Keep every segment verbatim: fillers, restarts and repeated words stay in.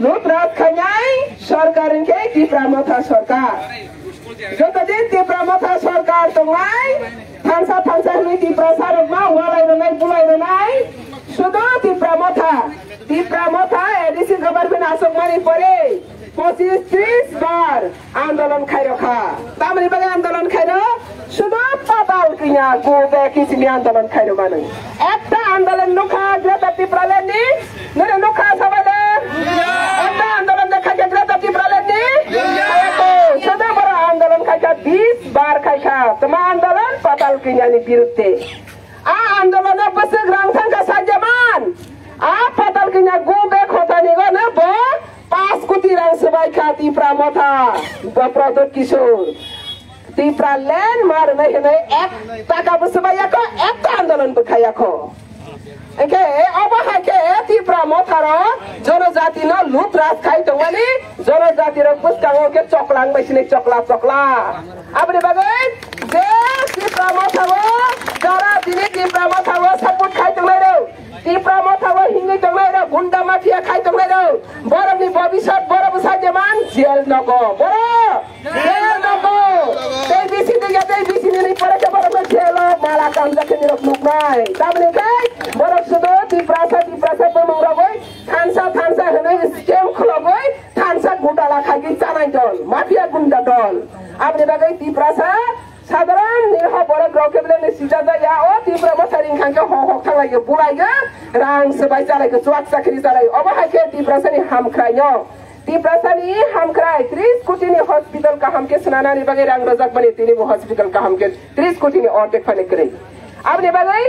Lutraj khainai sorkar hwnkhe Tipra Motha sorkar. Joto din Tipra Motha sorkar tongnai, thansa thansa hwnwi Tiprasa rokno walai rwnai, bulai rwnai, sudu Tipra Motha, Tipra Motha A D C government asokmani pore pochis tris bar andolon khairokha. Tamoni bagwi andolon khairo? Sudu patal kinya go back hisini andolon khairo mano. Ekta andolon nukha Greater Tipraland ni, nini nukha sabai de? Ekta andolon de khaikha Greater Tipraland ni? Khaikha. Sudu boro andolon khaikha, bis bar khaikha. Tama andolon patal kinya ni birudde. A andolon o bwswk rang thangkha sajaman. A patal kinya go back hotani go no bo Pas koti rang swbai kha Tipra Motha, bo Pradyot Kishore. Tipraland ma rwnai hwnwi ek taka bo swbai yakho, ekta andolon bo khai yakho. Hwnkhe obo hai khe Tipra Motha rok jonojati no lutraj khai tongmani, jonojati rok bwskango khe choklang bai sini chokla chokla. Aboni bagwi je Tipra Motha o jara tini Tipra Motha o support khai tongnai rok, Tipra Motha o hingwi tongnai rok, gunda mafia khai tongnai rok, borokni bobiswt borok bwsa jeman jail nogo. Borok jail nogo. Tei bisi tei ya tei bisi nini pore khe borokno jail o mala kamjak khe nirok nuknai. Tamoni khe borok sudu Tiprasa, Tiprasa bumung rogwi thansa, thansa hwnwi scam khulogwi thansa gutala khaigwi chanai dol, mafia gunda dol. Aboni bagwi Tiprasa Sadharan ni ho borok rok khe belai ni sijak ya, o Tipra Motha ring khang khe ho hok thang lai khe bulai khe rang swbai chalai khe chuak chakri chalai. Obo hai khe Tiprasa ni hamkhrai no. Tiprasa ni hamkhrai tris koti ni hospital kaham khe swnanani bagwi rang rwjak mani tini bo hospital kaham khe tris koti ni ordek phani kwrwi. Aboni bagwi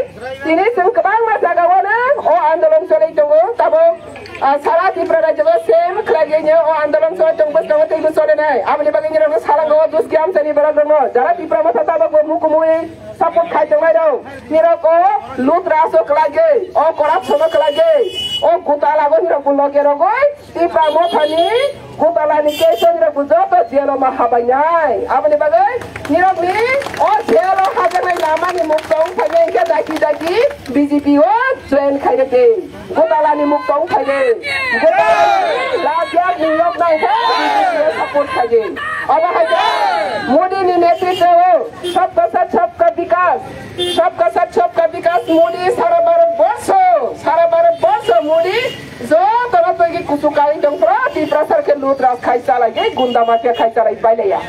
tini chwng kwbangma jaga o no o andolon cholai tongo. Tabuk Ah, sara Tripura rajyo o same khlaiwi o andolon choli tong bwskango teibo cholinai. Aboni bagwi nirokno salango o duski amchaini borok rokno. Jara Tipra Motha tabukbo mukumui support khai tongnai rok. Nirok o lutraj o khlaiwi, o corruption o khlaiwi, o gutala go nirok bo loge rogwi Tipra Mothani gutala ni case o nirok bo joto jail o ma habainai. Aboni bagwi nirok ni o jail o hajaknai lama ni mukto wng phainai hwnkhe daki daki B J P o join khairok di. Gotala ni mukto wng phai di. Gotala ni lajak ni yok nang khe B J P o support khai di. Obo hai khe Modi ni netritwo o sabka sath sabka vikas, sabka sath sabka vikas Modi sara Bharat borsho, sara Bharat borsho Modi jotono twi kuchuk kai tong pro Tiprasa khe lutraj khai chalai di, gunda mafia khai chalai bailaiya.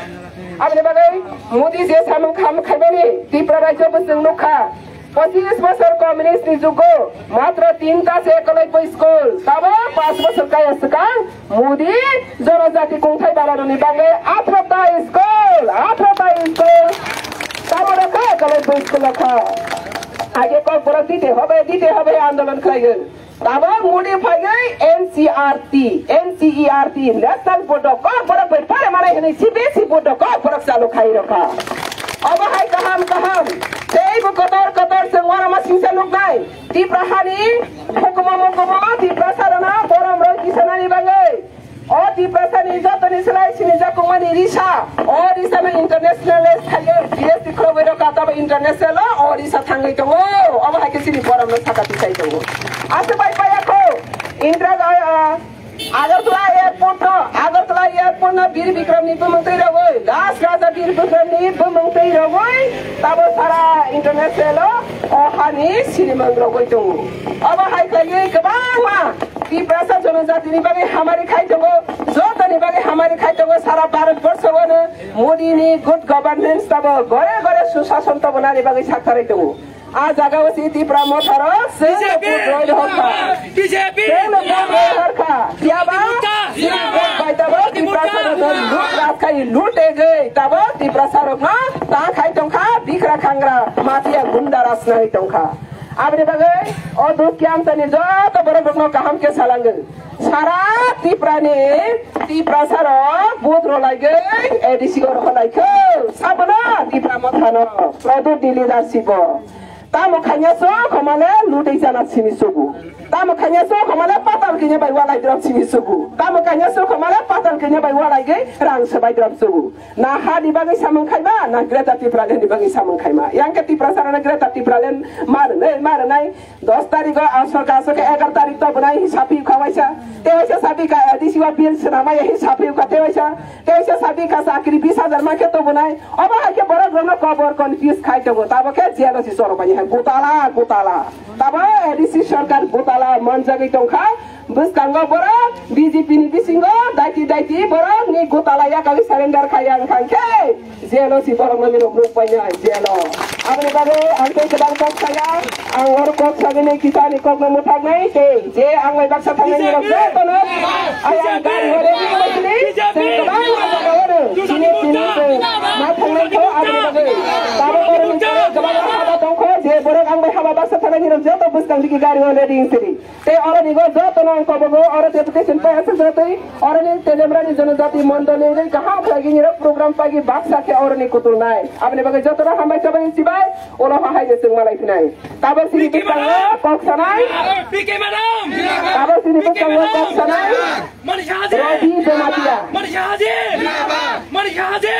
Aboni bagwi Modi je samung kham khaimani Tripura rajyo bo chwng nukha. Pochis bosor communist ni jugo matro tinta se Ekalobya school, tabo panch bosor kaya swkang Modi jonojati kungthai balaroni bagwi athrota school, athrota school, tabo rokha Ekalobya school rokha. Age kok borok dite hobe, dite hobe andolon khlaiwi. Tabok Modi phaiwi N C R T, N C E R T, National Board of Kok borok bai pare manai hwnwi C B S E Board of Kok borok chalu khai rokha. Obo hai kaham kaham, teibo kotor kotor chwng uanama singsa nuknai. Tipra hani hukumu mukumu Tiprasa rwna borom roi kisanani bagwi. O Tiprasa ni jotoni slai sini jakungmani risa. O risa no international list khayo. G S T khulogwi rokha tabo international o, o risa thangwi tongo. Obo hai khe sini borom no saka tisai tongo. Aswk bai paya kho. Indira Ga-, ah, Agartala airport no, Agartala airport no Bir Bikram ni bumung twi rogwi. Das Raja Bir Bikram ni bumung twi rogwi. Tabo sara international o, o hani sinimang rogwi tongo. Obo hai khlaiwi kwbangma Tiprasa jonojatini bagwi hamari khai tongo, jotoni bagwi hamari khai tongo, sara Bharat borsho ano Modi ni good governance tabo gore gore sushason tobonani bagwi sakharai tongo. A jaga o si Tipra Motha rok seno B J P vote roi hokha. B J P seno vote roi hokha. Yaba sini vote bai tabo Tiprasa rok lut rakhai lut egei tabo Tiprasa rok no ta khai tongkha bikra khangra mafia gunda raj nai tongkha. Aboni bagwi o dukya amchani joto borok rokno kaham khe salango. Sara Tiprani Tiprasa rok vote rolaigwi A D C o roholaikho. Sabono Tipra Mothano Pradyot ni leadership o. Tamo khanya so khomale lutei chana sini sugu. Tamo khaina so khamale patal kanya bai walai drop simi sugu. Tamo kanya so khamale patal kanya bai walai ge rang sabai drop sugu. Na ha ni bagwi samung khaima, na Greater Tipraland ni bagwi samung khaima. Yang ke Tiprasa na Greater Tipraland mar nei, mar nei. Dos tarikh o asok, asok ke egar tarikh to bunai hi sapi kha waisa. Te waisa sapi ka A D C wa bill swnamai hi sapi ka te waisa. Te waisa sapi ka sakri bis hajar ma khe to bunai. Obo hai khe borok rokno kobor confuse khai tongo. Tabo khe jail o si choro bani hai gutala, gutala. Tabo A D C sarkar gutala manjagwi tongkha. Bwskango borok B J P ni bisingo daiti daiti borok ni gutala yakagwi surrender khaiya wngkha khe jail o si borok no nirok nuk paina jail o. Aboni bagwi ang tei kwbang kok saya, ang oro kok sagini kisa ni kok no mwthaknai tei je ang bai baksa thangnai nirok jotono ayang gari hore ni kwbang ma thangnai kho aboni bagwi. Tabo borok ni kwbang haba tongkho je borok ang bai haba baksa thangnai nirok joto bwskang digi gari hore ding siri. Tei oroni go jotono ang kobogo oro deputation pai aswk jatwi oroni Telemrani Jonojati Mondoli ni kaham khlaigini rok program paigi baksa khe oroni kutulnai. Aboni bagwi jotono hambai sabai sibai ulo ha hai jeswng malai phinai. Tabo sini bwskango kok sanai. P K madam! Tabo sini bwskango kok sanai. Manisha Haji! Robi Jamatia. Manisha Haji! Manisha Haji!